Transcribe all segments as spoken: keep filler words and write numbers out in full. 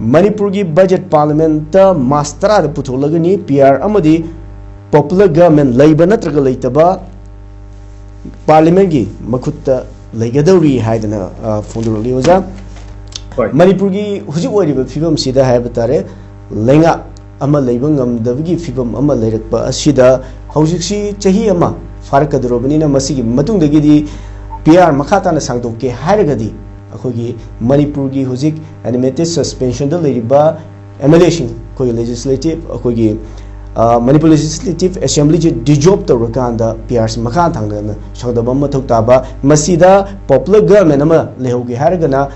ꯃꯅꯤꯄꯨꯔꯒꯤ budget ꯄꯥꯔꯂꯤꯌꯥꯃꯦꯟꯠꯇ March ꯇꯔꯥꯗ ꯄꯨꯊꯣꯛꯂꯒꯅꯤ꯫ P R ꯑꯃꯗꯤ ꯄꯣꯄꯨꯂꯔ ꯒꯕꯔꯟꯃꯦꯟꯠ ꯂꯩꯕ ꯅꯠꯇ꯭ꯔꯒ ꯂꯩꯇꯕ ꯄꯥꯔꯂꯤꯌꯥꯃꯦꯟꯠꯀꯤ ꯃꯈꯨꯠꯇ ꯂꯩꯒꯗꯧꯔꯤ ꯍꯥꯏꯗꯅ, ꯑ, ꯐꯣꯡꯗꯣꯔꯛꯂꯤ ꯑꯣꯖꯥ꯫ ꯍꯣꯏ꯫ ꯃꯅꯤꯄꯨꯔꯒꯤ ꯍꯧꯖꯤꯛ ꯑꯣꯏꯔꯤꯕ ꯐꯤꯕꯝꯁꯤꯗ ꯍꯥꯏꯕ ꯇꯥꯔꯦ, ꯂꯩꯉꯥꯛ ꯑꯃ ꯂꯩꯕ ꯉꯝꯗꯕꯒꯤ ꯐꯤꯕꯝ ꯑꯃ ꯂꯩꯔꯛꯄ ꯑꯁꯤꯗ ꯍꯧꯖꯤꯛꯁꯤ ꯆꯍꯤ ꯑꯃ ꯐꯥꯔꯛꯀꯗꯧꯔꯕꯅꯤꯅ, ꯃꯁꯤꯒꯤ ꯃꯇꯨꯡꯗꯒꯤꯗꯤ ꯄꯤ ꯑꯥꯔ ꯃꯈꯥ ꯇꯥꯅ ꯁꯥꯡꯗꯣꯛꯀꯦ ꯍꯥꯏꯔꯒꯗꯤ ꯑꯩꯈꯣꯏꯒꯤ ꯃꯅꯤꯄꯨꯔꯒꯤ ꯍꯧꯖꯤꯛ ꯑꯦꯅꯤꯃꯦꯇꯦꯗ ꯁꯁꯄꯦꯟꯁꯟꯗ ꯂꯩꯔꯤꯕ ꯑꯦꯝ ꯑꯦꯜ ꯑꯦꯁꯤꯡ, ꯑꯩꯈꯣꯏꯒꯤ ꯂꯦꯖꯤꯁꯂꯦꯇꯤꯚ, ꯑꯩꯈꯣꯏꯒꯤ, ꯑ, ꯃꯅꯤꯄꯨꯔ ꯂꯦꯖꯤꯁꯂꯦꯇꯤꯚ ꯑꯦꯁꯦꯝꯕ꯭ꯂꯤꯁꯤ ꯗꯤꯖꯣꯜꯕ ꯇꯧꯔꯀꯥꯟꯗ ꯄꯤ ꯑꯥꯔꯁꯤ ꯃꯈꯥ ꯊꯥꯡꯗꯅ ꯁꯥꯡꯗꯣꯛꯄ ꯑꯃ ꯃꯊꯧ ꯇꯥꯕ꯫ ꯃꯁꯤꯗ ꯄꯣꯄꯨꯂꯔ ꯒꯕꯔꯟꯃꯦꯟꯠ ꯑꯃ ꯂꯩꯍꯧꯒꯦ ꯍꯥꯏꯔꯒꯅ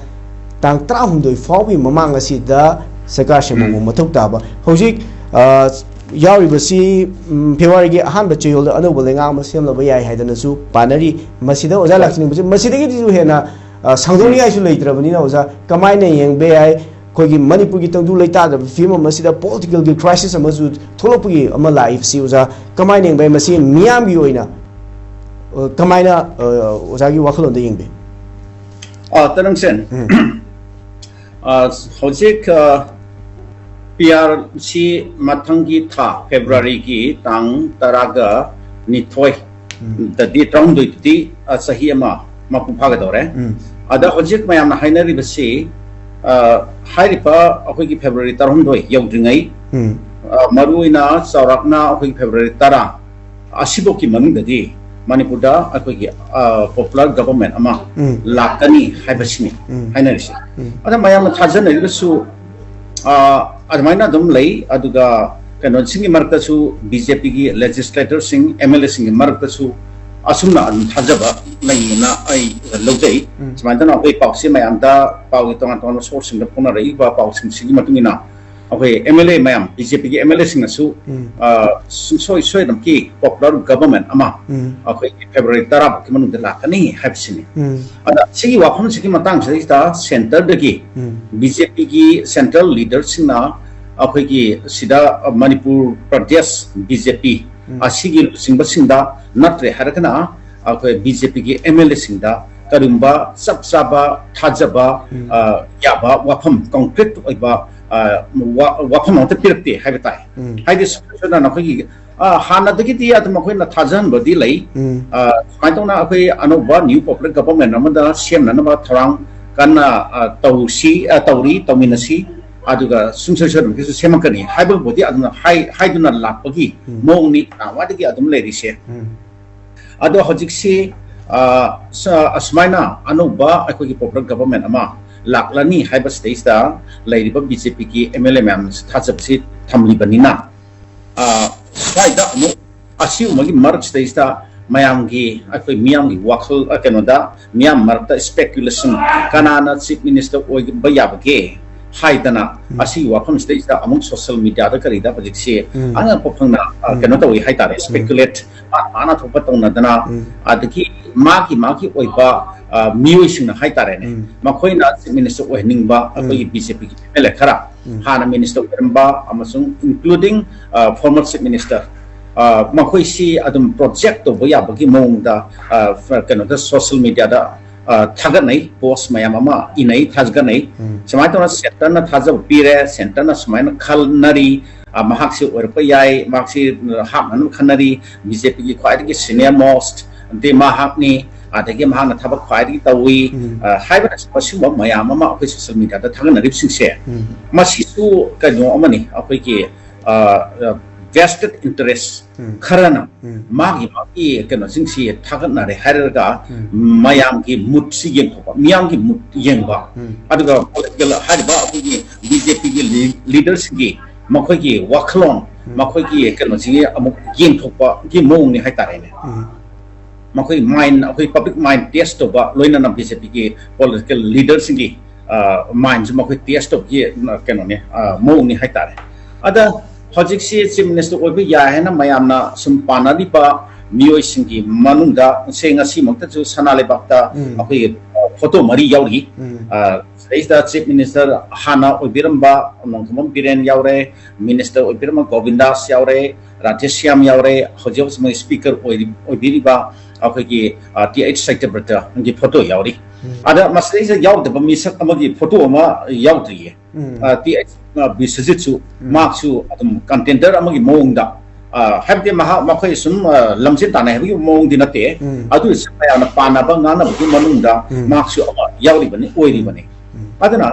ꯇꯥꯡ ꯇꯔꯥꯍꯨꯝꯗꯣꯏ ꯐꯥꯎꯕꯒꯤ ꯃꯃꯥꯡ ꯑꯁꯤꯗ ꯁꯔꯀꯥꯔ ꯁꯦꯝꯍꯧꯕ ꯎꯝ꯫ ꯃꯊꯧ ꯇꯥꯕ꯫ ꯍꯧꯖꯤꯛ, ꯑ, ꯌꯥꯎꯔꯤꯕꯁꯤ, ꯎꯝ, ꯐꯦꯕ꯭ꯔꯨꯋꯥꯔꯤꯒꯤ ꯑꯍꯥꯟꯕ ꯆꯌꯣꯜꯗ ꯑꯅꯧꯕ ꯂꯩꯉꯥꯛ ꯑꯃ ꯁꯦꯝꯂꯕ ꯌꯥꯏ ꯍꯥꯏꯗꯅꯁꯨ ꯄꯥꯅꯔꯤ꯫ ꯃꯁꯤꯗ ꯑꯣꯖꯥ ꯂꯥꯛꯆꯅꯤꯡꯕꯁꯤ, ꯃꯁꯤꯗꯒꯤꯁꯨ ꯍꯦꯟꯅ, ꯑ, ꯁꯥꯡꯗꯣꯛꯅꯤꯡꯉꯥꯏꯁꯨ ꯂꯩꯇ꯭ꯔꯕꯅꯤꯅ, ꯑꯣꯖꯥ, ꯀꯃꯥꯏꯅ ꯌꯦꯡꯕ ꯌꯥꯏ? ꯑꯩꯈꯣꯏꯒꯤ ꯃꯅꯤꯄꯨꯔꯒꯤ ꯇꯪꯗꯨ ꯂꯩꯇꯥꯗꯕ ꯐꯤꯕꯝ ꯑꯁꯤꯗ ꯄꯣꯂꯤꯇꯤꯀꯦꯜꯒꯤ ꯀ꯭ꯔꯥꯏꯁꯤꯁ ꯑꯃꯁꯨ ꯊꯣꯛꯂꯛꯄꯒꯤ ꯑꯃ ꯂꯥꯛꯏꯕꯁꯤ, ꯑꯣꯖꯥ, ꯀꯃꯥꯏꯅ ꯌꯦꯡꯕ ꯌꯥꯏ? ꯃꯁꯤ ꯃꯤꯌꯥꯝꯒꯤ ꯑꯣꯏꯅ, ꯑ, ꯀꯃꯥꯏꯅ, ꯑ, ꯑꯣꯖꯥꯒꯤ ꯋꯥꯈꯜꯂꯣꯟꯗ ꯌꯦꯡꯕꯤ? ꯑ, ꯇꯅꯪꯁꯦꯟ, ꯎꯝ꯫ ꯑ, ꯍꯧꯖꯤꯛ, ꯑ, ꯄꯤ ꯑꯥꯔ ꯁꯤ ꯃꯊꯪꯒꯤ ꯊꯥ, ꯐꯦꯕ꯭ꯔꯨꯋꯥꯔꯤꯒꯤ ꯇꯥꯡ ꯇꯔꯥꯒ ꯅꯤꯊꯣꯏ ꯎꯝ꯫ ꯗꯗꯤ, ꯇꯔꯥꯍꯨꯝꯗꯣꯏꯗꯗꯤ, ꯑ, ꯆꯍꯤ ꯑꯃ ꯃꯄꯨꯡ ꯐꯥꯒꯗꯧꯔꯦ꯫ ꯎꯝ꯫ ꯑꯗ ꯍꯧꯖꯤꯛ ꯃꯌꯥꯝꯅ ꯍꯥꯏꯅꯔꯤꯕꯁꯤ, ꯑ, ꯍꯥꯏꯔꯤꯕ ꯑꯩꯈꯣꯏꯒꯤ ꯐꯦꯕ꯭ꯔꯨꯋꯥꯔꯤ ꯇꯔꯥꯍꯨꯝꯗꯣꯏ ꯌꯧꯗ꯭ꯔꯤꯉꯩ, ꯎꯝ꯫ ꯑ, ꯃꯔꯨꯑꯣꯏꯅ ꯆꯥꯎꯔꯥꯛꯅ ꯑꯩꯈꯣꯏꯒꯤ ꯐꯦꯕ꯭ꯔꯨꯋꯥꯔꯤ ꯇꯔꯥ ꯑꯁꯤꯐꯧꯒꯤ ꯃꯅꯨꯡꯗꯗꯤ ꯃꯅꯤꯄꯨꯔꯗ ꯑꯩꯈꯣꯏꯒꯤ, ꯑ, ꯄꯣꯄꯨꯂꯔ ꯒꯕꯔꯟꯃꯦꯟꯠ ꯑꯃ ꯎꯝ꯫ ꯂꯥꯛꯀꯅꯤ ꯍꯥꯏꯕꯁꯤꯅꯤ ꯎꯝ꯫ ꯍꯥꯏꯅꯔꯤꯁꯦ꯫ ꯎꯝ꯫ ꯑꯗ ꯃꯌꯥꯝꯅ ꯊꯥꯖꯅꯔꯤꯕꯁꯨ, ꯑ, ꯑꯗꯨꯃꯥꯏꯅ ꯑꯗꯨꯝ ꯂꯩ꯫ ꯑꯗꯨꯒ ꯀꯩꯅꯣꯁꯤꯡꯒꯤ ꯃꯔꯛꯇꯁꯨ, ꯕꯤ ꯖꯦ ꯄꯤꯒꯤ ꯂꯦꯖꯤꯁꯂꯦꯇꯔꯁꯤꯡ, ꯑꯦꯝ ꯑꯦꯜ ꯑꯦꯁꯤꯡꯒꯤ ꯃꯔꯛꯇꯁꯨ ꯑꯁꯨꯝꯅ ꯑꯗꯨꯝ ꯊꯥꯖꯕ ꯂꯩꯌꯦꯅ ꯑꯩ ꯂꯧꯖꯩ꯫ ꯎꯝ꯫ ꯁꯨꯃꯥꯏꯅ ꯇꯧꯅ ꯑꯩꯈꯣꯏ ꯄꯥꯎꯆꯦ ꯃꯌꯥꯝꯗ, ꯄꯥꯎꯒꯤ ꯇꯣꯉꯥꯟ ꯇꯣꯉꯥꯟꯕ ꯁꯣꯔꯁꯁꯤꯡꯗ ꯐꯣꯡꯅꯔꯛꯏꯕ ꯄꯥꯎꯁꯤꯡꯁꯤꯒꯤ ꯃꯇꯨꯡ ꯏꯟꯅ, ꯑꯩꯈꯣꯏ ꯑꯦꯝ ꯑꯦꯜ ꯑꯦ ꯃꯌꯥꯝ, ꯕꯤ ꯖꯦ ꯄꯤꯒꯤ ꯑꯦꯝ ꯑꯦꯜ ꯑꯦꯁꯤꯡꯅꯁꯨ, ꯎꯝ꯫ ꯑ, ꯁꯨꯡꯁꯣꯏ ꯁꯣꯏꯗꯅꯃꯛꯀꯤ ꯄꯣꯄꯨꯂꯔ ꯒꯕꯔꯟꯃꯦꯟꯠ ꯑꯃ ꯎꯝ꯫ ꯑꯩꯈꯣꯏꯒꯤ ꯐꯦꯕ꯭ꯔꯨꯋꯥꯔꯤ ꯇꯔꯥ ꯐꯥꯎꯒꯤ ꯃꯅꯨꯡꯗ ꯂꯥꯛꯀꯅꯤ ꯍꯥꯏꯕꯁꯤꯅꯤ꯫ ꯎꯝ꯫ ꯑꯗ ꯁꯤꯒꯤ ꯋꯥꯐꯝꯁꯤꯒꯤ ꯃꯇꯥꯡꯁꯤꯗꯩꯁꯤꯗ ꯁꯦꯟꯇꯔꯗꯒꯤ, ꯎꯝ꯫ ꯕꯤ ꯖꯦ ꯄꯤꯒꯤ ꯁꯦꯟꯇ꯭ꯔꯦꯜ ꯂꯤꯗꯔꯁꯤꯡꯅ ꯑꯩꯈꯣꯏꯒꯤ ꯁꯤꯗ, ꯑ, ꯃꯅꯤꯄꯨꯔ ꯄ꯭ꯔꯗꯦꯁ ꯕꯤ ꯖꯦ ꯄꯤ ꯎꯝ꯫ ꯑꯁꯤꯒꯤ ꯂꯨꯆꯤꯡꯕꯁꯤꯡꯗ ꯅꯠꯇ꯭ꯔꯦ ꯍꯥꯏꯔꯒꯅ ꯑꯩꯈꯣꯏ ꯕꯤ ꯖꯦ ꯄꯤꯒꯤ ꯑꯦꯝ ꯑꯦꯜ ꯑꯦꯁꯤꯡꯗ ꯀꯔꯤꯒꯨꯝꯕ ꯆꯞ ꯆꯥꯕ ꯊꯥꯖꯕ, ꯎꯝ꯫ ꯑ, ꯌꯥꯕ ꯋꯥꯐꯝ, concrete ꯑꯣꯏꯕ, ꯑ, ꯋꯥ-, ꯋꯥꯐꯝ ꯑꯃꯠꯇ ꯄꯤꯔꯛꯇꯦ ꯍꯥꯏꯕ ꯇꯥꯏ꯫ ꯎꯝ꯫ ꯍꯥꯏꯗꯤ ꯁꯝꯅ ꯑꯩꯈꯣꯏꯒꯤ, ꯑ, ꯍꯥꯟꯅꯗꯒꯤꯗꯤ ꯑꯗꯨꯝ ꯑꯩꯈꯣꯏꯅ ꯊꯥꯖꯍꯟꯕꯗꯤ ꯂꯩ꯫ ꯎꯝ꯫ ꯑ, ꯁꯨꯃꯥꯏꯅ ꯇꯧꯅ ꯑꯩꯈꯣꯏ ꯑꯅꯧꯕ new public government ꯑꯃꯗ ꯁꯦꯝꯅꯅꯕ ꯊꯧꯔꯥꯡ ꯀꯟꯅ, ꯑ, ꯇꯧꯁꯤ, ꯑ, ꯇꯧꯔꯤ, ꯇꯧꯃꯤꯟꯅꯁꯤ꯫ ꯑꯗꯨꯒ ꯁꯨꯡꯁꯣꯏ ꯁꯣꯏꯗꯅꯃꯛꯀꯤꯁꯨ ꯁꯦꯝꯃꯛꯀꯅꯤ ꯍꯥꯏꯕꯕꯨꯗꯤ ꯑꯗꯨꯝ ꯍꯥꯏ-, ꯍꯥꯏꯗꯨꯅ ꯂꯥꯛꯄꯒꯤ ꯎꯝ꯫ ꯃꯑꯣꯡꯅꯤ ꯅꯍꯥꯟꯋꯥꯏꯗꯒꯤ ꯑꯗꯨꯝ ꯂꯩꯔꯤꯁꯦ꯫ ꯎꯝ꯫ ꯑꯗꯣ ꯍꯧꯖꯤꯛꯁꯤ, ꯑ, ꯁ-, ꯑꯁꯨꯃꯥꯏꯅ ꯑꯅꯧꯕ ꯑꯩꯈꯣꯏꯒꯤ popular government ꯑꯃ ꯂꯥꯛꯂꯅꯤ ꯍꯥꯏꯕꯁꯤꯗꯩꯁꯤꯗ ꯂꯩꯔꯤꯕ BJPꯒꯤ MLA ꯃꯌꯥꯝꯅꯁꯨ ꯊꯥꯖꯕꯁꯤ ꯊꯝꯂꯤꯕꯅꯤꯅ, ꯑ, ꯁ꯭ꯋꯥꯏꯗ ꯑꯃꯨꯛ ꯑꯁꯤꯒꯨꯝꯕꯒꯤ ꯃꯔꯛꯁꯤꯗꯩꯁꯤꯗ ꯃꯌꯥꯝꯒꯤ, ꯑꯩꯈꯣꯏ ꯃꯤꯌꯥꯝꯒꯤ ꯋꯥꯈꯜ, ꯑ, ꯀꯩꯅꯣꯗ, ꯃꯤꯌꯥꯝ ꯃꯔꯛꯇ speculation, ꯀꯅꯥꯅ chief minister ꯑꯣꯏꯕ ꯌꯥꯕꯒꯦ ꯍꯥꯏꯗꯅ, ꯎꯝ꯫ ꯑꯁꯤꯒꯤ ꯋꯥꯐꯝꯁꯤꯗꯩꯁꯤꯗ ꯑꯃꯨꯛ social mediaꯗ ꯀꯔꯤꯗ ꯍꯧꯖꯤꯛꯁꯤ ꯎꯝ꯫ ꯑꯉꯛꯄ ꯐꯪꯅ, ꯑ, ꯎꯝ꯫ ꯀꯩꯅꯣ ꯇꯧꯏ ꯍꯥꯏꯇꯥꯔꯦ, ꯎꯝ꯫ Speculate, ꯃꯥ-, ꯃꯥꯅ ꯊꯣꯛꯄ ꯇꯧꯅꯗꯅ, ꯎꯝ꯫ ꯑꯗꯒꯤ ꯃꯥꯒꯤ, ꯃꯥꯒꯤ ꯑꯣꯏꯕ, ꯑ, ꯃꯤꯑꯣꯏꯁꯤꯡꯅ ꯍꯥꯏꯇꯥꯔꯦꯅꯦ, ꯎꯝ꯫ ꯃꯈꯣꯏꯅ chief minister ꯑꯣꯏꯍꯟꯅꯤꯡꯕ ꯎꯝ꯫ ꯑꯩꯈꯣꯏꯒꯤ BJPꯒꯤ MLA ꯈꯔ, ꯎꯝ꯫ ꯍꯥꯟꯅ minister ꯑꯣꯏꯔꯝꯕ ꯑꯃꯁꯨꯡ including, ꯑ, former chief minister, ꯑ, ꯃꯈꯣꯏꯁꯤ ꯑꯗꯨꯝ project ꯇꯧꯕ ꯌꯥꯕꯒꯤ ꯃꯑꯣꯡꯗ, ꯑ, ꯀꯩꯅꯣꯗ, social mediaꯗ, ꯑ, ꯊꯥꯒꯠꯅꯩ, post ꯃꯌꯥꯝ ꯑꯃ ꯏꯅꯩ, ꯊꯥꯒꯠꯅꯩ꯫ ꯎꯝ꯫ ꯁꯨꯃꯥꯏꯅ ꯇꯧꯅ centreꯅ ꯊꯥꯖꯕ ꯄꯤꯔꯦ, centreꯅ ꯁꯨꯃꯥꯏꯅ ꯈꯟꯅꯔꯤ, ꯑ, ꯃꯍꯥꯛꯁꯤ ꯑꯣꯏꯔꯛꯄ ꯌꯥꯏ, ꯃꯍꯥꯛꯁꯤ, ꯑ, ꯍꯥꯞꯅꯅꯕ ꯈꯟꯅꯔꯤ, BJPꯒꯤ ꯈ꯭ꯋꯥꯏꯗꯒꯤ senior most ꯗꯤ ꯃꯍꯥꯛꯅꯤ, ꯑꯗꯒꯤ ꯃꯍꯥꯛꯅ ꯊꯕꯛ ꯈ꯭ꯋꯥꯏꯗꯒꯤ ꯇꯧꯏ, ꯎꯝ꯫ ꯑ, ꯍꯥꯏꯕꯅꯆꯤꯡꯕ ꯁꯤꯒꯨꯝꯕ ꯃꯌꯥꯝ ꯑꯃ ꯑꯩꯈꯣꯏ social mediaꯗ ꯊꯥꯒꯠꯅꯔꯤꯕꯁꯤꯡꯁꯦ, ꯎꯝ꯫ ꯃꯁꯤꯁꯨ ꯀꯩꯅꯣ ꯑꯃꯅꯤ, ꯑꯩꯈꯣꯏꯒꯤ, ꯑ, vested interest ꯎꯝ꯫ ꯈꯔꯅ ꯎꯝ꯫ ꯃꯥꯒꯤ, ꯃꯥꯒꯤ ꯀꯩꯅꯣꯁꯤꯡꯁꯤ ꯊꯥꯒꯠꯅꯔꯦ ꯍꯥꯏꯔꯒ ꯎꯝ꯫ ꯃꯌꯥꯝꯒꯤ moodꯁꯤ ꯌꯦꯡꯊꯣꯛꯄ, ꯃꯤꯌꯥꯝꯒꯤ mood ꯌꯦꯡꯕ, ꯎꯝ꯫ ꯑꯗꯨꯒ political ꯍꯥꯏꯔꯤꯕ ꯑꯩꯈꯣꯏꯒꯤ BJPꯒꯤ ꯂꯤ-, leaderꯁꯤꯡꯒꯤ ꯃꯈꯣꯏꯒꯤ ꯋꯥꯈꯜꯂꯣꯟ, ꯎꯝ꯫ ꯃꯈꯣꯏꯒꯤ ꯀꯩꯅꯣꯁꯤꯡꯒꯤ ꯑꯃꯨꯛ ꯌꯦꯡꯊꯣꯛꯄꯒꯤ ꯃꯑꯣꯡꯅꯤ ꯍꯥꯏꯇꯥꯔꯦꯅꯦ꯫ ꯎꯝ꯫ ꯃꯈꯣꯏ mind, ꯑꯩꯈꯣꯏ public mind test ꯇꯧꯕ, ꯂꯣꯏꯅꯅ BJPꯒꯤ political leaderꯁꯤꯡꯒꯤ, ꯑ, mindꯁꯨ ꯃꯈꯣꯏ test ꯇꯧꯕꯒꯤ, ꯑ, ꯀꯩꯅꯣꯅꯦ, ꯑ, ꯃꯑꯣꯡꯅꯤ ꯍꯥꯏꯇꯥꯔꯦ꯫ ꯑꯗ ꯍꯧꯖꯤꯛꯁꯤ chief minister ꯑꯣꯏꯕ ꯌꯥꯏ ꯍꯥꯏꯅ ꯃꯌꯥꯝꯅ ꯁꯨꯝ ꯄꯥꯅꯔꯤꯕ ꯃꯤꯑꯣꯏꯁꯤꯡꯒꯤ ꯃꯅꯨꯡꯗ ꯁꯦ ꯉꯁꯤꯃꯛꯇꯁꯨ ꯁꯅꯥ ꯂꯩꯕꯥꯛꯇ ꯎꯝ꯫ ꯑꯩꯈꯣꯏꯒꯤ, ꯑ, ꯐꯣꯇꯣ ꯃꯔꯤ ꯌꯥꯎꯔꯤ꯫ ꯎꯝ꯫ ꯑ, ꯁꯤꯗꯩꯁꯤꯗ Chief Minister ꯍꯥꯟꯅ ꯑꯣꯏꯕꯤꯔꯝꯕ ꯅꯣꯡꯊꯣꯝꯕꯝ ꯕꯤꯔꯦꯟ ꯌꯥꯎꯔꯦ, Minister ꯑꯣꯏꯕꯤꯔꯝꯕ ꯒꯣꯕꯤꯟꯗꯥꯁ ꯌꯥꯎꯔꯦ, ꯔꯥꯙꯦꯁ꯭ꯌꯥꯝ ꯌꯥꯎꯔꯦ, ꯍꯧꯖꯤꯛ ꯍꯧꯖꯤꯛ ꯃꯣꯏ Speaker ꯑꯣꯏꯔꯤ-, ꯑꯣꯏꯕꯤꯔꯤꯕ ꯑꯩꯈꯣꯏꯒꯤ, ꯑ, ꯇꯤ ꯑꯩꯆ ꯁꯇ꯭ꯌꯕ꯭ꯔꯇꯒꯤ ꯐꯣꯇꯣ ꯌꯥꯎꯔꯤ꯫ ꯎꯝ꯫ ꯑꯗ ꯃꯁꯤꯗꯩꯁꯤꯗ ꯌꯥꯎꯗꯕ ꯃꯤꯁꯛ ꯑꯃꯒꯤ ꯐꯣꯇꯣ ꯑꯃ ꯌꯥꯎꯗ꯭ꯔꯤꯌꯦ꯫ ꯎꯝ꯫ ꯑ, ꯇꯤ ꯑꯩꯆ, ꯑ, ꯕꯤꯁ꯭ꯋꯖꯤꯠꯁꯨ ꯎꯝ꯫ ꯃꯍꯥꯛꯁꯨ ꯑꯗꯨꯝ contender ꯑꯃꯒꯤ ꯃꯑꯣꯡꯗ, ꯑ, ꯍꯥꯏꯕꯗꯤ ꯃꯍꯥꯛ, ꯃꯈꯣꯏ ꯁꯨꯝ, ꯑ, ꯂꯝꯖꯦꯟ ꯇꯥꯟꯅꯩ ꯍꯥꯏꯕꯒꯤ ꯃꯑꯣꯡꯗꯤ ꯅꯠꯇꯦ꯫ ꯎꯝ꯫ ꯑꯗꯨ ꯑꯣꯏꯔꯁꯨ ꯃꯌꯥꯝꯅ ꯄꯥꯟꯅꯕ ꯉꯥꯡꯅꯕꯒꯤ ꯃꯅꯨꯡꯗ ꯎꯝ꯫ ꯃꯍꯥꯛꯁꯨ ꯑꯃ ꯌꯥꯎꯔꯤꯕꯅꯤ, ꯑꯣꯏꯔꯤꯕꯅꯤ꯫ ꯎꯝ꯫ ꯑꯗꯨꯅ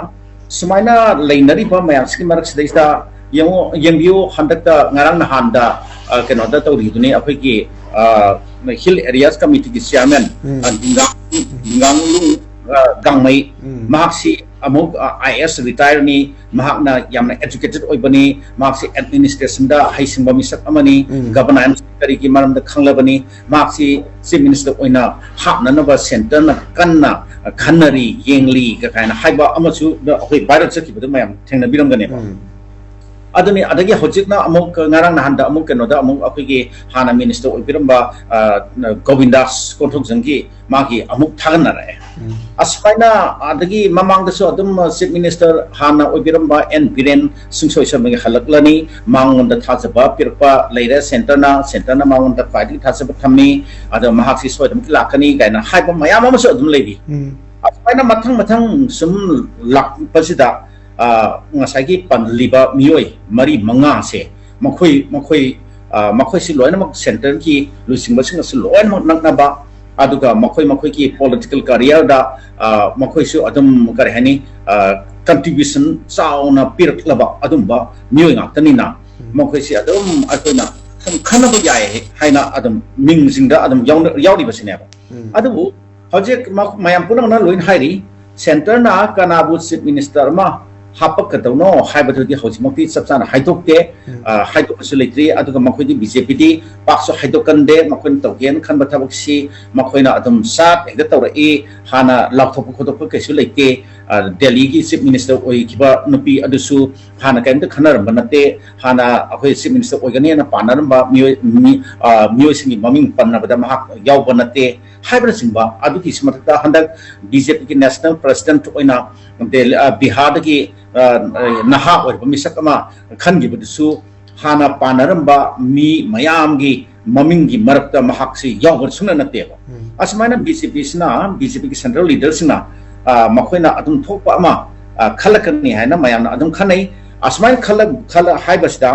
ꯁꯨꯃꯥꯏꯅ ꯂꯩꯅꯔꯤꯕ ꯃꯌꯥꯝꯁꯤꯒꯤ ꯃꯔꯛꯁꯤꯗꯩꯁꯤꯗ ꯌꯦꯡꯉꯨ, ꯌꯦꯡꯕꯤꯌꯨ, ꯍꯟꯗꯛꯇ ꯉꯔꯥꯡ ꯅꯍꯥꯟꯗ, ꯑ, ꯀꯩꯅꯣꯗ ꯇꯧꯔꯤꯗꯨꯅꯤ, ꯑꯩꯈꯣꯏꯒꯤ, ꯑ, Hill Areas Committeeꯒꯤ chairman, ꯎꯝ꯫ ꯑ, ꯗꯤꯡꯒꯥꯡ-, ꯗꯤꯡꯒꯥꯡꯂꯨꯡ, ꯑ, ꯒꯥꯡꯃꯩ, ꯎꯝ꯫ ꯃꯍꯥꯛꯁꯤ ꯑꯃꯨꯛ, ꯑ, ꯑꯥꯏ ꯑꯦ ꯑꯦꯁ retireꯅꯤ, ꯃꯍꯥꯛꯅ ꯌꯥꯝꯅ educated ꯑꯣꯏꯕꯅꯤ, ꯃꯍꯥꯛꯁꯤ administrationꯗ ꯍꯩꯁꯤꯡꯕ ꯃꯤꯁꯛ ꯑꯃꯅꯤ, ꯎꯝ꯫ Governance ꯀꯔꯤꯒꯤ ꯃꯔꯝꯗ ꯈꯪꯂꯕꯅꯤ, ꯃꯍꯥꯛꯁꯤ Chief Minister ꯑꯣꯏꯅ ꯍꯥꯞꯅꯅꯕ centreꯅ ꯀꯟꯅ ꯈꯟꯅꯔꯤ, ꯌꯦꯡꯂꯤ ꯀꯥꯏꯅ ꯍꯥꯏꯕ ꯑꯃꯁꯨ ꯑꯩꯈꯣꯏ viral ꯆꯠꯈꯤꯕꯗꯨ ꯃꯌꯥꯝ ꯊꯦꯡꯅꯕꯤꯔꯝꯒꯅꯦꯕ꯫ ꯎꯝ꯫ ꯑꯗꯨꯅꯤ, ꯑꯗꯒꯤ ꯍꯧꯖꯤꯛꯅ ꯑꯃꯨꯛ ꯉꯔꯥꯡ ꯅꯍꯥꯟꯗ ꯑꯃꯨꯛ ꯀꯩꯅꯣꯗ ꯑꯃꯨꯛ ꯑꯩꯈꯣꯏꯒꯤ ꯍꯥꯟꯅ minister ꯑꯣꯏꯕꯤꯔꯝꯕ, ꯑ, ꯒꯣꯕꯤꯟꯗꯥꯁ ꯀꯣꯟꯊꯧꯖꯝꯒꯤ ꯃꯥꯒꯤ ꯑꯃꯨꯛ ꯊꯥꯒꯠꯅꯔꯛꯑꯦ꯫ ꯎꯝ꯫ ꯑꯁꯨꯃꯥꯏꯅ ꯑꯗꯒꯤ ꯃꯃꯥꯡꯗꯁꯨ ꯑꯗꯨꯝ Chief Minister ꯍꯥꯟꯅ ꯑꯣꯏꯕꯤꯔꯝꯕ ꯑꯦꯟ ꯕꯤꯔꯦꯟ ꯁꯤꯡꯁꯣꯏ ꯁꯣꯏꯗꯅꯒꯤ ꯍꯜꯂꯛꯂꯅꯤ, ꯃꯉꯣꯟꯗ ꯊꯥꯖꯕ ꯄꯤꯔꯛꯄ ꯂꯩꯔꯦ centreꯅ, centreꯅ ꯃꯉꯣꯟꯗ ꯈ꯭ꯋꯥꯏꯗꯒꯤ ꯊꯥꯖꯕ ꯊꯝꯃꯤ, ꯑꯗꯣ ꯃꯍꯥꯛꯁꯤ ꯁꯣꯏꯗꯅꯃꯛꯀꯤ ꯂꯥꯛꯀꯅꯤ ꯀꯥꯏꯅ ꯍꯥꯏꯕ ꯃꯌꯥꯝ ꯑꯃꯁꯨ ꯑꯗꯨꯝ ꯂꯩꯔꯤ꯫ ꯎꯝ꯫ ꯑꯁꯨꯃꯥꯏꯅ ꯃꯊꯪ ꯃꯊꯪ ꯁꯨꯝ ꯂꯥꯛꯄꯁꯤꯗ, ꯑ, ꯉꯁꯥꯏꯒꯤ ꯄꯜꯂꯤꯕ ꯃꯤꯑꯣꯏ ꯃꯔꯤ ꯃꯉꯥꯁꯦ, ꯃꯈꯣꯏ, ꯃꯈꯣꯏ, ꯑ, ꯃꯈꯣꯏꯁꯤ ꯂꯣꯏꯅꯃꯛ centreꯒꯤ ꯂꯨꯆꯤꯡꯕꯁꯤꯡ ꯑꯁꯤ ꯂꯣꯏꯅꯃꯛ ꯅꯛꯅꯕ, ꯑꯗꯨꯒ ꯃꯈꯣꯏ ꯃꯈꯣꯏꯒꯤ political careerꯗ, ꯑ, ꯃꯈꯣꯏꯁꯨ ꯑꯗꯨꯝ, ꯀꯔꯤ ꯍꯥꯏꯅꯤ, ꯑ, contribution ꯆꯥꯎꯅ ꯄꯤꯔꯛꯂꯕ ꯑꯗꯨꯝꯕ ꯃꯤꯑꯣꯏ ꯉꯥꯛꯇꯅꯤꯅ, ꯎꯝ꯫ ꯃꯈꯣꯏꯁꯤ ꯑꯗꯨꯝ ꯑꯩꯈꯣꯏꯅ ꯈꯟ-, ꯈꯟꯅꯕ ꯌꯥꯏ ꯍꯥꯏꯅ ꯑꯗꯨꯝ ꯃꯤꯡꯁꯤꯡꯗ ꯑꯗꯨꯝ ꯌꯥꯎꯅ-, ꯌꯥꯎꯔꯤꯕꯁꯤꯅꯦꯕ꯫ ꯎꯝ꯫ ꯑꯗꯨꯕꯨ ꯍꯧꯖꯤꯛ ꯃ-, ꯃꯌꯥꯝ ꯄꯨꯝꯅꯃꯛꯅ ꯂꯣꯏꯅ ꯍꯥꯏꯔꯤ, centreꯅ ꯀꯅꯥꯕꯨ Chief Minister ꯑꯃ ꯍꯥꯞꯄꯛꯀꯗꯧꯅꯣ ꯍꯥꯏꯕꯗꯨꯗꯤ ꯍꯧꯖꯤꯛꯃꯛꯇꯤ ꯆꯞ ꯆꯥꯅ ꯍꯥꯏꯗꯣꯛꯇꯦ꯫ ꯎꯝ꯫ ꯑ, ꯍꯥꯏꯗꯣꯛꯄꯁꯨ ꯂꯩꯇ꯭ꯔꯤ꯫ ꯑꯗꯨꯒ ꯃꯈꯣꯏꯗꯤ, ꯕꯤ ꯖꯦ ꯄꯤꯗꯤ ꯄꯥꯛꯁꯨ ꯍꯥꯏꯗꯣꯛꯀꯟꯗꯦ꯫ ꯃꯈꯣꯏꯅ ꯇꯧꯒꯦꯅ ꯈꯟꯕ ꯊꯕꯛꯁꯤ ꯃꯈꯣꯏꯅ ꯑꯗꯨꯝ ꯁꯠ ꯍꯦꯛꯇ ꯇꯧꯔꯛꯏ꯫ ꯍꯥꯟꯅ ꯂꯥꯎꯊꯣꯛꯄ ꯈꯣꯠꯇꯣꯛꯄ ꯀꯩꯁꯨ ꯂꯩꯇꯦ꯫ ꯑ, ꯗꯦꯜꯂꯤꯒꯤ ꯆꯤꯐ ꯃꯤꯅꯤꯁꯇꯔ ꯑꯣꯏꯈꯤꯕ ꯅꯨꯄꯤ ꯑꯗꯨꯁꯨ ꯍꯥꯟꯅ ꯀꯔꯤꯝꯇ ꯈꯟꯅꯔꯝꯕ ꯅꯠꯇꯦ, ꯍꯥꯟꯅ ꯑꯩꯈꯣꯏ ꯆꯤꯐ ꯃꯤꯅꯤꯁꯇꯔ ꯑꯣꯏꯒꯅꯦꯅ ꯄꯥꯅꯔꯝꯕ ꯃꯤꯑꯣꯏ, ꯃꯤ, ꯑ, ꯃꯤꯑꯣꯏꯁꯤꯡꯒꯤ ꯃꯃꯤꯡ ꯄꯟꯅꯕꯗ ꯃꯍꯥꯛ ꯌꯥꯎꯕ ꯅꯠꯇꯦ ꯍꯥꯏꯕꯅꯆꯤꯡꯕ꯫ ꯑꯗꯨꯒꯤꯁꯨ ꯃꯊꯛꯇ ꯍꯟꯗꯛ ꯕꯤ ꯖꯦ ꯄꯤꯒꯤ ꯅꯦꯁꯅꯦꯜ ꯄ꯭ꯔꯁꯤꯗꯦꯟꯠ ꯑꯣꯏꯅ ꯗꯦꯜ-, ꯑ, ꯕꯤꯍꯥꯔꯗꯒꯤ, ꯑ, ꯑ, ꯅꯍꯥ ꯑꯣꯏꯔꯕ ꯃꯤꯁꯛ ꯑꯃ ꯈꯟꯈꯤꯕꯗꯨꯁꯨ ꯍꯥꯟꯅ ꯄꯥꯅꯔꯝꯕ ꯃꯤ ꯃꯌꯥꯝꯒꯤ ꯃꯃꯤꯡꯒꯤ ꯃꯔꯛꯇ ꯃꯍꯥꯛꯁꯤ ꯌꯥꯎꯕ ꯁꯨꯡꯅ ꯅꯠꯇꯦꯕ꯫ ꯎꯝ꯫ ꯑꯁꯨꯃꯥꯏꯅ ꯕꯤ ꯖꯦ ꯄꯤꯁꯤꯅ, ꯕꯤ ꯖꯦ ꯄꯤꯒꯤ ꯁꯦꯟꯇ꯭ꯔꯦꯜ ꯂꯤꯗꯔꯁꯤꯡꯅ, ꯑ, ꯃꯈꯣꯏꯅ ꯑꯗꯨꯝ ꯊꯣꯛꯄ ꯑꯃ, ꯑ, ꯈꯜꯂꯛꯀꯅꯤ ꯍꯥꯏꯅ ꯃꯌꯥꯝꯅ ꯑꯗꯨꯝ ꯈꯟꯅꯩ꯫ ꯑꯁꯨꯃꯥꯏꯅ ꯈꯜꯂ-, ꯈꯜꯂ ꯍꯥꯏꯕꯁꯤꯗ,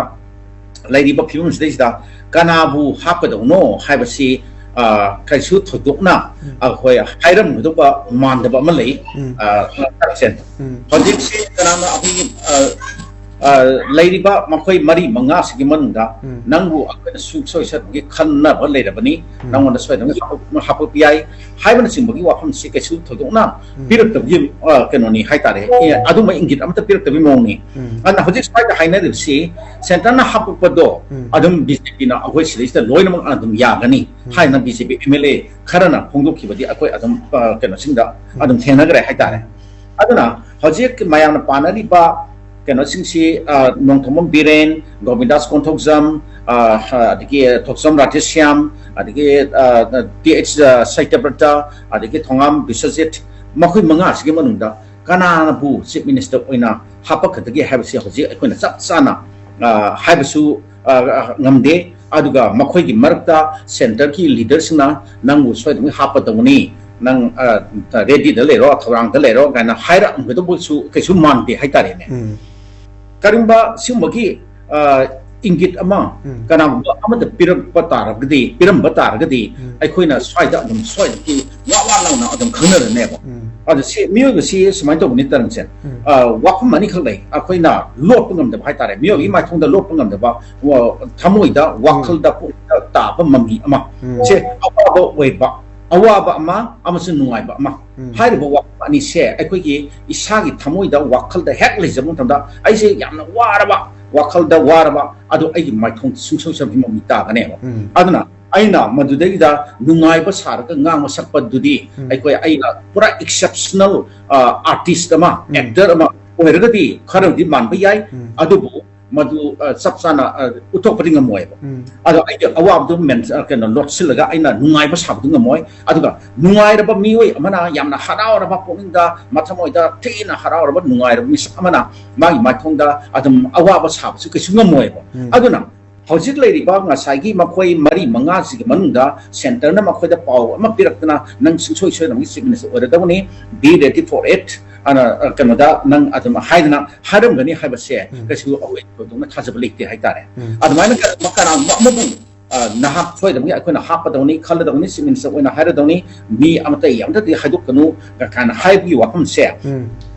ꯂꯩꯔꯤꯕ ꯐꯤꯕꯝꯁꯤꯗꯩꯁꯤꯗ ꯀꯅꯥꯕꯨ ꯍꯥꯞꯀꯗꯧꯅꯣ ꯍꯥꯏꯕꯁꯤ, ꯑ, ꯀꯩꯁꯨ ꯊꯣꯏꯗꯣꯛꯅ ꯎꯝ꯫ ꯑꯩꯈꯣꯏ ꯍꯥꯏꯔꯝꯒꯗꯧꯕ ꯃꯥꯟꯗꯕ ꯑꯃ ꯂꯩ꯫ ꯎꯝ꯫ ꯑ, ꯎꯝ꯫ ꯍꯧꯖꯤꯛꯁꯤ ꯀꯅꯥꯅ ꯑꯩꯈꯣꯏꯒꯤ, ꯑ, ꯑ, ꯂꯩꯔꯤꯕ ꯃꯈꯣꯏ ꯃꯔꯤ ꯃꯉꯥꯁꯤꯒꯤ ꯃꯅꯨꯡꯗ ꯎꯝ꯫ ꯅꯪꯕꯨ ꯑꯩꯈꯣꯏꯅ ꯁꯨꯡꯁꯣꯏ ꯁꯣꯏꯗꯅꯒꯤ ꯈꯟꯅꯕ ꯂꯩꯔꯕꯅꯤ, ꯎꯝ꯫ ꯅꯪꯉꯣꯟꯗ ꯁꯣꯏꯗꯅ ꯍꯥꯞꯄ-, ꯍꯥꯞꯄꯛꯄ ꯌꯥꯏ ꯍꯥꯏꯕꯅꯆꯤꯡꯕꯒꯤ ꯋꯥꯐꯝꯁꯤ ꯀꯩꯁꯨ ꯊꯣꯏꯗꯣꯛꯅ ꯎꯝ꯫ ꯄꯤꯔꯛꯇꯕꯒꯤ, ꯑ, ꯀꯩꯅꯣꯅꯤ ꯍꯥꯏꯇꯥꯔꯦ꯫ ꯑꯦ, ꯑꯗꯨꯝꯕ ꯏꯪꯒꯤꯠ ꯑꯃꯠꯇ ꯄꯤꯔꯛꯇꯕꯒꯤ ꯃꯑꯣꯡꯅꯤ꯫ ꯎꯝ꯫ ꯑꯗꯨꯅ ꯍꯧꯖꯤꯛ ꯁ꯭ꯋꯥꯏꯗ ꯍꯥꯏꯅꯔꯤꯕꯁꯤ ꯁꯦꯟꯇꯔꯅ ꯍꯥꯞꯄꯛꯄꯗꯣ ꯎꯝ꯫ ꯑꯗꯨꯝ ꯕꯤ ꯖꯦ ꯄꯤꯅ ꯑꯩꯈꯣꯏ ꯁꯤꯗꯩꯁꯤꯗ ꯂꯣꯏꯅꯃꯛ ꯑꯗꯨꯝ ꯌꯥꯒꯅꯤ ꯎꯝ꯫ ꯍꯥꯏꯅ B J P M L A ꯈꯔꯅ ꯐꯣꯡꯗꯣꯛꯈꯤꯕꯗꯤ ꯑꯩꯈꯣꯏ ꯑꯗꯨꯝ, ꯑ, ꯀꯩꯅꯣꯁꯤꯡꯗ ꯎꯝ꯫ ꯑꯗꯨꯝ ꯊꯦꯡꯅꯈ꯭ꯔꯦ ꯍꯥꯏꯇꯥꯔꯦ꯫ ꯑꯗꯨꯅ ꯍꯧꯖꯤꯛ ꯃꯌꯥꯝꯅ ꯄꯥꯅꯔꯤꯕ ꯀꯩꯅꯣꯁꯤꯡꯁꯤ, ꯑ, ꯅꯣꯡꯊꯣꯝꯕꯝ ꯕꯤꯔꯦꯟ, ꯒꯣꯕꯤꯟꯗꯥꯁ ꯀꯣꯟꯊꯧꯖꯝ, ꯑ, ꯑꯗꯒꯤ ꯊꯣꯛꯆꯝ ꯔꯥꯙꯦꯁ꯭ꯌꯥꯝ, ꯑꯗꯒꯤ, ꯑ, ꯇꯤ ꯑꯩꯆ ꯁꯇ꯭ꯌꯕ꯭ꯔꯇ, ꯑꯗꯒꯤ ꯊꯣꯉꯥꯝ ꯕꯤꯁ꯭ꯋꯖꯤꯠ, ꯃꯈꯣꯏ ꯃꯉꯥꯁꯤꯒꯤ ꯃꯅꯨꯡꯗ ꯀꯅꯥꯅꯕꯨ ꯆꯤꯐ ꯃꯤꯅꯤꯁꯇꯔ ꯑꯣꯏꯅ ꯍꯥꯞꯄꯛꯀꯗꯒꯦ ꯍꯥꯏꯕꯁꯤ ꯍꯧꯖꯤꯛ ꯑꯩꯈꯣꯏꯅ ꯆꯞ ꯆꯥꯅ, ꯑ, ꯍꯥꯏꯕꯁꯨ, ꯑ, ꯑ, ꯉꯝꯗꯦ꯫ ꯑꯗꯨꯒ ꯃꯈꯣꯏꯒꯤ ꯃꯔꯛꯇ ꯁꯦꯟꯇꯔꯒꯤ ꯂꯤꯗꯔꯁꯤꯡꯅ ꯅꯪꯕꯨ ꯁꯣꯏꯗꯅ ꯍꯥꯞꯀꯗꯧꯕꯅꯤ, ꯅꯪ, ꯑ, ꯔꯦꯗꯤꯗ ꯂꯩꯔꯣ, ꯊꯧꯔꯥꯡꯗ ꯂꯩꯔꯣ ꯀꯥꯏꯅ ꯍꯥꯏꯔꯛꯑꯝꯒꯗꯧꯕꯁꯨ ꯀꯩꯁꯨ ꯃꯥꯟꯗꯦ ꯍꯥꯏꯇꯥꯔꯦꯅꯦ꯫ ꯎꯝ꯫ ꯀꯔꯤꯒꯨꯝꯕ ꯁꯤꯒꯨꯝꯕꯒꯤ, ꯑ, ꯏꯪꯒꯤꯠ ꯑꯃ ꯎꯝ꯫ ꯀꯅꯥꯒꯨꯝꯕ ꯑꯃꯗ ꯄꯤꯔꯛꯄ ꯇꯥꯔꯒꯗꯤ, ꯄꯤꯔꯝꯕ ꯇꯥꯔꯒꯗꯤ ꯎꯝ꯫ ꯑꯩꯈꯣꯏꯅ ꯁ꯭ꯋꯥꯏꯗ ꯑꯗꯨꯝ ꯁꯣꯏꯗꯅ ꯋꯥ ꯋꯥ ꯂꯥꯎꯅ ꯑꯗꯨꯝ ꯈꯪꯅꯔꯅꯦꯕ꯫ ꯎꯝ꯫ ꯑꯗꯣ ꯁꯤ ꯃꯤꯑꯣꯏꯕꯁꯤ ꯁꯨꯃꯥꯏꯅ ꯇꯧꯕꯅꯤ ꯇꯔꯝꯁꯦ꯫ ꯎꯝ꯫ ꯑ, ꯋꯥꯐꯝ ꯑꯅꯤꯈꯛ ꯂꯩ꯫ ꯑꯩꯈꯣꯏꯅ ꯂꯣꯠꯄ ꯉꯝꯗꯕ ꯍꯥꯏꯇꯥꯔꯦ꯫ ꯃꯤꯑꯣꯏꯕꯒꯤ ꯎꯝ꯫ ꯃꯥꯏꯊꯣꯡꯗ ꯂꯣꯠꯄ ꯉꯝꯗꯕ, ꯋꯥ-, ꯊꯃꯣꯏꯗ, ꯎꯝ꯫ ꯋꯥꯈꯜꯗ, ꯄꯨꯛꯅꯤꯡꯗ ꯇꯥꯕ ꯃꯃꯤ ꯑꯃ꯫ ꯎꯝ꯫ ꯁꯦ ꯑꯋꯥꯕ ꯑꯣꯏꯕ, ꯑꯋꯥꯕ ꯑꯃ ꯑꯃꯁꯨꯡ ꯅꯨꯡꯉꯥꯏꯕ ꯑꯃ꯫ ꯎꯝ꯫ ꯍꯥꯏꯔꯤꯕ ꯋꯥꯐꯝ ꯑꯅꯤꯁꯦ ꯑꯩꯈꯣꯏꯒꯤ ꯏꯁꯥꯒꯤ ꯊꯃꯣꯏꯗ, ꯋꯥꯈꯜꯗ ꯍꯦꯛ ꯂꯩꯖꯕ ꯃꯇꯝꯗ ꯑꯩꯁꯦ ꯌꯥꯝꯅ ꯋꯥꯔꯕ, ꯋꯥꯈꯜꯗ ꯋꯥꯔꯕ, ꯑꯗꯣ ꯑꯩꯒꯤ ꯃꯥꯏꯊꯣꯡ ꯁꯨꯡꯁꯣꯏ ꯁꯣꯏꯗꯅ ꯃꯃꯤ ꯇꯥꯒꯅꯦꯕ꯫ ꯎꯝ꯫ ꯑꯗꯨꯅ ꯑꯩꯅ ꯃꯗꯨꯗꯩꯗ ꯅꯨꯡꯉꯥꯏꯕ ꯁꯥꯔꯒ ꯉꯥꯡꯕ ꯁꯛꯄꯗꯨꯗꯤ, ꯎꯝ꯫ ꯑꯩꯈꯣꯏ, ꯑꯩꯅ ꯄꯨꯔꯥ exceptional, ꯑ, artist ꯑꯃ, ꯎꯝ꯫ actor ꯑꯃ ꯑꯣꯏꯔꯒꯗꯤ ꯈꯔꯗꯤ ꯃꯥꯟꯕ ꯌꯥꯏ꯫ ꯎꯝ꯫ ꯑꯗꯨꯕꯨ ꯃꯗꯨ, ꯑ, ꯆꯞ ꯆꯥꯅ, ꯑ, ꯎꯠꯊꯣꯛꯄꯗꯤ ꯉꯝꯃꯣꯏꯕ꯫ ꯎꯝ꯫ ꯑꯗꯣ ꯑꯩꯒꯤ ꯑꯋꯥꯕꯗꯨ ꯃꯦꯟ-, ꯑ, ꯀꯩꯅꯣ, ꯂꯣꯠꯁꯤꯜꯂꯒ ꯑꯩꯅ ꯅꯨꯡꯉꯥꯏꯕ ꯁꯥꯕꯗꯨ ꯉꯝꯃꯣꯏ꯫ ꯑꯗꯨꯒ ꯅꯨꯡꯉꯥꯏꯔꯕ ꯃꯤꯑꯣꯏ ꯑꯃꯅ, ꯌꯥꯝꯅ ꯍꯔꯥꯎꯔꯕ, ꯄꯨꯛꯅꯤꯡꯗ, ꯃꯊꯃꯣꯏꯗ ꯊꯤꯅ ꯍꯔꯥꯎꯔꯕ, ꯅꯨꯡꯉꯥꯏꯔꯕ ꯃꯤꯁꯛ ꯑꯃꯅ ꯃꯥꯒꯤ ꯃꯥꯏꯊꯣꯡꯗ ꯑꯗꯨꯝ ꯑꯋꯥꯕ ꯁꯥꯕꯁꯨ ꯀꯩꯁꯨ ꯉꯝꯃꯣꯏꯕ꯫ ꯎꯝ꯫ ꯑꯗꯨꯅ ꯍꯧꯖꯤꯛ ꯂꯩꯔꯤꯕ ꯉꯁꯥꯏꯒꯤ ꯃꯈꯣꯏ ꯃꯔꯤ ꯃꯉꯥꯁꯤꯒꯤ ꯃꯅꯨꯡꯗ centreꯅ ꯃꯈꯣꯏꯗ ꯄꯥꯎ ꯑꯃ ꯄꯤꯔꯛꯇꯅ, "ꯅꯪ ꯁꯨꯡꯁꯣꯏ ꯁꯣꯏꯗꯅꯃꯛꯀꯤ chief minister ꯑꯣꯏꯔꯗꯕꯅꯤ, be ready for it," ꯑꯅ, ꯑ, ꯀꯩꯅꯣꯗ ꯅꯪ ꯑꯗꯨꯝ ꯍꯥꯏꯗꯅ ꯍꯥꯏꯔꯝꯒꯅꯤ ꯍꯥꯏꯕꯁꯦ ꯎꯝ꯫ ꯀꯩꯁꯨ ꯑꯩꯈꯣꯏ ꯊꯣꯏꯗꯣꯛꯅ ꯊꯥꯖꯕ ꯂꯩꯇꯦ ꯍꯥꯏꯇꯥꯔꯦ꯫ ꯎꯝ꯫ ꯑꯗꯨꯃꯥꯏꯅ ꯀ-, ꯀꯅꯥꯒꯨꯝꯕ ꯑꯃꯕꯨ, ꯑ, ꯅꯍꯥꯛ ꯁꯣꯏꯗꯅꯃꯛꯀꯤ ꯑꯩꯈꯣꯏꯅ ꯍꯥꯞꯀꯗꯧꯅꯤ, ꯈꯜꯂꯗꯧꯅꯤ, chief minister ꯑꯣꯏꯅ ꯍꯥꯏꯔꯗꯧꯅꯤ, ꯃꯤ ꯑꯃꯇ ꯑꯃꯇꯗꯤ ꯍꯥꯏꯗꯣꯛꯀꯅꯨ ꯀꯥꯏꯅ ꯍꯥꯏꯕꯒꯤ ꯋꯥꯐꯝꯁꯦ ꯎꯝ꯫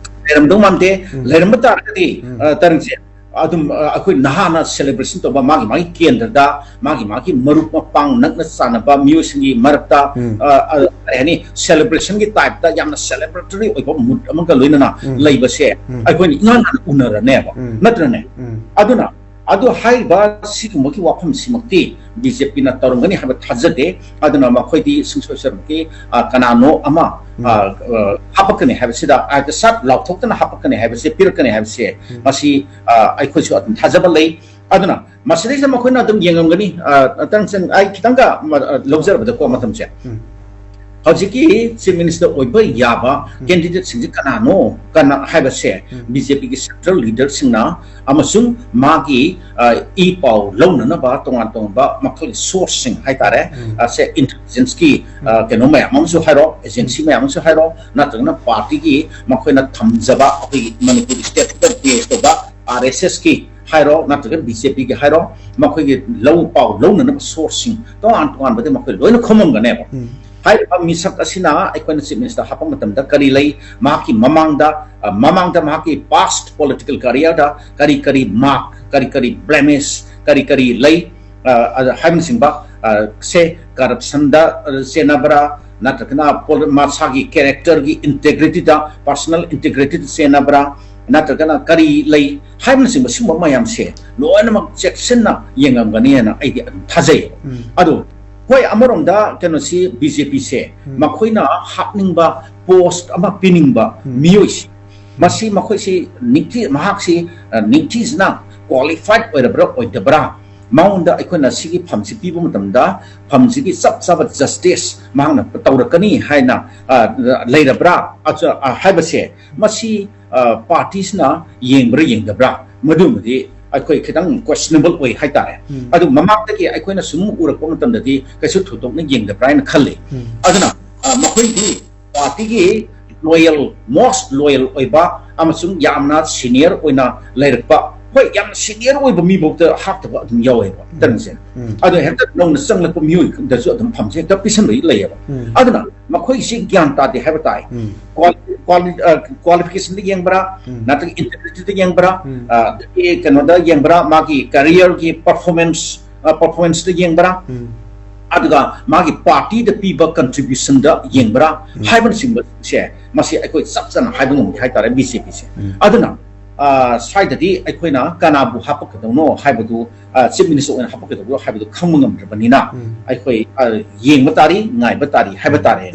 ꯂꯩꯔꯝꯗꯧ ꯃꯥꯟꯗꯦ꯫ ꯎꯝ꯫ ꯂꯩꯔꯝꯕ ꯇꯥꯔꯒꯗꯤ, ꯎꯝ꯫ ꯑ, ꯇꯥꯔꯤꯛꯁꯦ ꯑꯗꯨꯝ, ꯑ, ꯑꯩꯈꯣꯏ ꯅꯍꯥꯅ celebration ꯇꯧꯕ, ꯃꯥꯒꯤ ꯃꯥꯒꯤ ꯀꯦꯟꯗ꯭ꯔꯗ ꯃꯥꯒꯤ ꯃꯥꯒꯤ ꯃꯔꯨꯞ ꯃꯄꯥꯡ ꯅꯛꯅ ꯆꯥꯟꯅꯕ ꯃꯤꯑꯣꯏꯁꯤꯡꯒꯤ ꯃꯔꯛꯇ, ꯎꯝ꯫ ꯑ, ꯑ, ꯀꯔꯤ ꯍꯥꯏꯅꯤ, celebrationꯒꯤ typeꯇ ꯌꯥꯝꯅ celebratory ꯑꯣꯏꯕ mood ꯑꯃꯒ ꯂꯣꯏꯅꯅ ꯎꯝ꯫ ꯂꯩꯕꯁꯦ ꯎꯝ꯫ ꯑꯩꯈꯣꯏꯅ ꯏꯉꯥꯟ ꯉꯥꯟꯅ ꯎꯅꯔꯅꯦꯕ꯫ ꯎꯝ꯫ ꯅꯠꯇ꯭ꯔꯅꯦ? ꯎꯝ꯫ ꯑꯗꯨꯅ ꯑꯗꯨ ꯍꯥꯏꯔꯤꯕ ꯁꯤꯒꯨꯝꯕꯒꯤ ꯋꯥꯐꯝꯁꯤꯃꯛꯇꯤ BJPꯅ ꯇꯧꯔꯝꯒꯅꯤ ꯍꯥꯏꯕ ꯊꯥꯖꯗꯦ꯫ ꯑꯗꯨꯅ ꯃꯈꯣꯏꯗꯤ ꯁꯨꯡꯁꯣꯏ ꯁꯣꯏꯗꯅꯃꯛꯀꯤ, ꯑ, ꯀꯅꯥꯅꯣ ꯑꯃ, ꯎꯝ꯫ ꯑ, ꯑ, ꯍꯥꯄꯛꯀꯅꯤ ꯍꯥꯏꯕꯁꯤꯗ, ꯑ, ꯁꯠ ꯂꯥꯎꯊꯣꯛꯇꯅ ꯍꯥꯄꯛꯀꯅꯤ ꯍꯥꯏꯕꯁꯦ, ꯄꯤꯔꯛꯀꯅꯤ ꯍꯥꯏꯕꯁꯦ, ꯎꯝ꯫ ꯃꯁꯤ, ꯑ, ꯑꯩꯈꯣꯏꯁꯨ ꯑꯗꯨꯝ ꯊꯥꯖꯕ ꯂꯩ꯫ ꯑꯗꯨꯅ ꯃꯁꯤꯗꯩꯁꯤꯗ ꯃꯈꯣꯏꯅ ꯑꯗꯨꯝ ꯌꯦꯡꯉꯝꯒꯅꯤ꯫ ꯑ, ꯇꯪꯁꯟ-, ꯑꯩ ꯈꯤꯇꯪꯒ ꯃ-, ꯑ, ꯂꯧꯖꯔꯕꯗꯀꯣ ꯃꯇꯝꯁꯦ꯫ ꯎꯝ꯫ ꯍꯧꯖꯤꯛꯀꯤ chief minister ꯑꯣꯏꯕ ꯌꯥꯕ ꯎꯝ꯫ candidateꯁꯤꯡꯁꯦ ꯀꯅꯥꯅꯣ, ꯀꯅꯥ ꯍꯥꯏꯕꯁꯦ ꯎꯝ꯫ BJPꯒꯤ central leaderꯁꯤꯡꯅ ꯑꯃꯁꯨꯡ ꯃꯥꯒꯤ, ꯑ, ꯏ ꯄꯥꯎ ꯂꯧꯅꯅꯕ ꯇꯣꯉꯥꯟ ꯇꯣꯉꯥꯟꯕ ꯃꯈꯣꯏꯒꯤ sourceꯁꯤꯡ ꯍꯥꯏꯇꯥꯔꯦ, ꯎꯝ꯫ ꯑ, ꯁꯦ intelligenceꯀꯤ, ꯑ, ꯎꯝ꯫ ꯀꯩꯅꯣ ꯃꯌꯥꯝ ꯑꯃꯁꯨ ꯍꯥꯏꯔꯣ, agency ꯃꯌꯥꯝ ꯑꯃꯁꯨ ꯍꯥꯏꯔꯣ, ꯅꯠꯇ꯭ꯔꯒꯅ partyꯒꯤ ꯃꯈꯣꯏꯅ ꯊꯝꯖꯕ ꯑꯩꯈꯣꯏꯒꯤ ꯃꯅꯤꯄꯨꯔ stateꯇ base ꯇꯧꯕ RSSꯀꯤ ꯍꯥꯏꯔꯣ, ꯅꯠꯇ꯭ꯔꯒ BJPꯒꯤ ꯍꯥꯏꯔꯣ, ꯃꯈꯣꯏꯒꯤ ꯂꯧ ꯄꯥꯎ ꯂꯧꯅꯅꯕ sourceꯁꯤꯡ ꯇꯣꯉꯥꯟ ꯇꯣꯉꯥꯟꯕꯗꯤ ꯃꯈꯣꯏ ꯂꯣꯏꯅ ꯈꯣꯝꯃꯝꯒꯅꯦꯕ꯫ ꯎꯝ꯫ ꯍꯥꯏꯔꯤꯕ ꯃꯤꯁꯛ ꯑꯁꯤꯅ ꯑꯩꯈꯣꯏꯅ chief minister ꯍꯥꯞꯄ ꯃꯇꯝꯗ ꯀꯔꯤ ꯂꯩ, ꯃꯍꯥꯛꯀꯤ ꯃꯃꯥꯡꯗ, ꯑ, ꯃꯃꯥꯡꯗ ꯃꯍꯥꯛꯀꯤ past political careerꯗ ꯀꯔꯤ ꯀꯔꯤ mark, ꯀꯔꯤ ꯀꯔꯤ blemish, ꯀꯔꯤ ꯀꯔꯤ ꯂꯩ, ꯑ, ꯑ, ꯍꯥꯏꯕꯅꯆꯤꯡꯕ, ꯑ, ꯁꯦ corruptionꯗ, ꯑ, ꯆꯦꯟꯅꯕ꯭ꯔꯥ, ꯅꯠꯇ꯭ꯔꯒꯅ ꯄꯣ-, ꯃꯁꯥꯒꯤ characterꯒꯤ integrityꯗ, personal integrityꯗ ꯆꯦꯟꯅꯕ꯭ꯔꯥ, ꯅꯠꯇ꯭ꯔꯒꯅ ꯀꯔꯤ ꯂꯩ ꯍꯥꯏꯕꯅꯆꯤꯡꯕ ꯁꯤꯒꯨꯝꯕ ꯃꯌꯥꯝꯁꯦ ꯂꯣꯏꯅꯃꯛ ꯆꯦꯛꯁꯤꯟꯅ ꯌꯦꯡꯉꯝꯒꯅꯤ ꯍꯥꯏꯅ ꯑꯩꯗꯤ ꯑꯗꯨꯝ ꯊꯥꯖꯩ꯫ ꯎꯝ꯫ ꯑꯗꯣ ꯍꯣꯏ, ꯑꯃꯔꯣꯝꯗ ꯀꯩꯅꯣꯁꯤ, ꯕꯤ ꯖꯦ ꯄꯤꯁꯦ, ꯎꯝ꯫ ꯃꯈꯣꯏꯅ ꯍꯥꯞꯅꯤꯡꯕ ꯄꯣꯁ ꯑꯃ ꯄꯤꯅꯤꯡꯕ ꯎꯝ꯫ ꯃꯤꯑꯣꯏꯁꯤ, ꯃꯁꯤ ꯃꯈꯣꯏꯁꯤ ꯅꯤꯡꯊꯤ-, ꯃꯍꯥꯛꯁꯤ, ꯑ, ꯅꯤꯡꯊꯤꯖꯅ ꯀ꯭ꯋꯥꯂꯤꯐꯥꯏꯗ ꯑꯣꯏꯔꯕ꯭ꯔꯥ ꯑꯣꯏꯗꯕ꯭ꯔꯥ, ꯃꯉꯣꯟꯗ ꯑꯩꯈꯣꯏꯅ ꯁꯤꯒꯤ ꯐꯝꯁꯤ ꯄꯤꯕ ꯃꯇꯝꯗ ꯐꯝꯁꯤꯒꯤ ꯆꯞ ꯆꯥꯕ ꯖꯁꯇꯤꯁ ꯃꯍꯥꯛꯅ ꯇꯧꯔꯛꯀꯅꯤ ꯍꯥꯏꯅ, ꯑ, ꯂꯩꯔꯕ꯭ꯔꯥ, ꯑꯆ-, ꯑ, ꯍꯥꯏꯕꯁꯦ, ꯃꯁꯤ, ꯑ, ꯄꯥꯔꯇꯤꯁꯤꯅ ꯌꯦꯡꯕ꯭ꯔꯥ ꯌꯦꯡꯗꯕ꯭ꯔꯥ, ꯃꯗꯨꯃꯗꯤ ꯑꯩꯈꯣꯏ ꯈꯤꯇꯪ questionable ꯑꯣꯏ ꯍꯥꯏꯇꯥꯔꯦ꯫ ꯎꯝ꯫ ꯑꯗꯨ ꯃꯃꯥꯡꯗꯒꯤ ꯑꯩꯈꯣꯏꯅ ꯁꯨꯝ ꯎꯔꯛꯄ ꯃꯇꯝꯗꯗꯤ ꯀꯩꯁꯨ ꯊꯣꯏꯗꯣꯛꯅ ꯌꯦꯡꯗꯕ꯭ꯔꯥ ꯍꯥꯏꯅ ꯈꯜꯂꯤ꯫ ꯎꯝ꯫ ꯑꯗꯨꯅ, ꯑ, ꯃꯈꯣꯏꯗꯤ ꯄꯥꯔꯇꯤꯒꯤ ꯂꯣꯌꯦꯜ, most ꯂꯣꯌꯦꯜ ꯑꯣꯏꯕ ꯑꯃꯁꯨꯡ ꯌꯥꯝꯅ ꯁꯤꯅꯤꯌꯔ ꯑꯣꯏꯅ ꯂꯩꯔꯛꯄ, ꯍꯣꯏ, ꯌꯥꯝꯅ ꯁꯤꯅꯤꯌꯔ ꯑꯣꯏꯕ ꯃꯤꯐꯥꯎꯗ ꯍꯥꯞꯇꯕ ꯑꯗꯨꯝ ꯌꯥꯎꯋꯦꯕ, ꯎꯝ꯫ ꯇꯔꯝꯁꯦ꯫ ꯎꯝ꯫ ꯑꯗꯣ ꯍꯦꯛꯇ ꯅꯧꯅ ꯆꯪꯂꯛꯄ ꯃꯤꯑꯣꯏꯗꯁꯨ ꯑꯗꯨꯝ ꯐꯝꯁꯦ ꯍꯦꯛꯇ ꯄꯤꯁꯟꯕ ꯂꯩꯌꯦꯕ꯫ ꯎꯝ꯫ ꯑꯗꯨꯅ ꯃꯈꯣꯏꯁꯤ ꯒ꯭ꯌꯥꯟ ꯇꯥꯗꯦ ꯍꯥꯏꯕ ꯇꯥꯏ꯫ ꯎꯝ꯫ ꯀ꯭ꯋꯥꯂꯤ-, ꯀ꯭ꯋꯥꯂꯤ-, ꯑ, ꯀ꯭ꯋꯥꯂꯤꯐꯤꯀꯦꯁꯟꯗ ꯌꯦꯡꯕ꯭ꯔꯥ, ꯎꯝ꯫ ꯅꯠꯇ꯭ꯔꯒ ꯏꯟꯇꯦꯒ꯭ꯔꯤꯇꯤꯗ ꯌꯦꯡꯕ꯭ꯔꯥ, ꯎꯝ꯫ ꯑ, ꯑꯗꯒꯤ ꯀꯩꯅꯣꯗ ꯌꯦꯡꯕ꯭ꯔꯥ, ꯃꯥꯒꯤ ꯀꯦꯔꯤꯌꯔꯒꯤ ꯄꯔꯐꯣꯔꯃꯦꯟꯁ, ꯑ, ꯄꯔꯐꯣꯔꯃꯦꯟꯁꯇ ꯌꯦꯡꯕ꯭ꯔꯥ, ꯎꯝ꯫ ꯑꯗꯨꯒ ꯃꯥꯒꯤ ꯄꯥꯔꯇꯤꯗ ꯄꯤꯕ ꯀꯟꯇ꯭ꯔꯤꯕ꯭ꯌꯨꯁꯟꯗ ꯌꯦꯡꯕ꯭ꯔꯥ ꯎꯝ꯫ ꯍꯥꯏꯕꯅꯆꯤꯡꯕꯁꯦ, ꯃꯁꯤ ꯑꯩꯈꯣꯏ ꯆꯞ ꯆꯥꯅ ꯍꯥꯏꯕ ꯉꯝꯗꯦ ꯍꯥꯏꯇꯥꯔꯦ, ꯕꯤ ꯖꯦ ꯄꯤꯁꯦ꯫ ꯎꯝ꯫ ꯑꯗꯨꯅ, ꯑ, ꯁ꯭ꯋꯥꯏꯗꯗꯤ ꯑꯩꯈꯣꯏꯅ ꯀꯅꯥꯕꯨ ꯍꯥꯞꯄꯛꯀꯗꯧꯅꯣ ꯍꯥꯏꯕꯗꯨ, ꯑ, ꯆꯤꯐ ꯃꯤꯅꯤꯁꯇꯔ ꯑꯣꯏꯅ ꯍꯥꯞꯄꯛꯀꯗꯧꯅꯣ ꯍꯥꯏꯕꯗꯨ ꯈꯪꯕ ꯉꯝꯗ꯭ꯔꯕꯅꯤꯅ, ꯎꯝ꯫ ꯑꯩꯈꯣꯏ, ꯑ, ꯌꯦꯡꯕ ꯇꯥꯔꯤ, ꯉꯥꯏꯕ ꯇꯥꯔꯤ ꯍꯥꯏꯕ ꯇꯥꯔꯦ꯫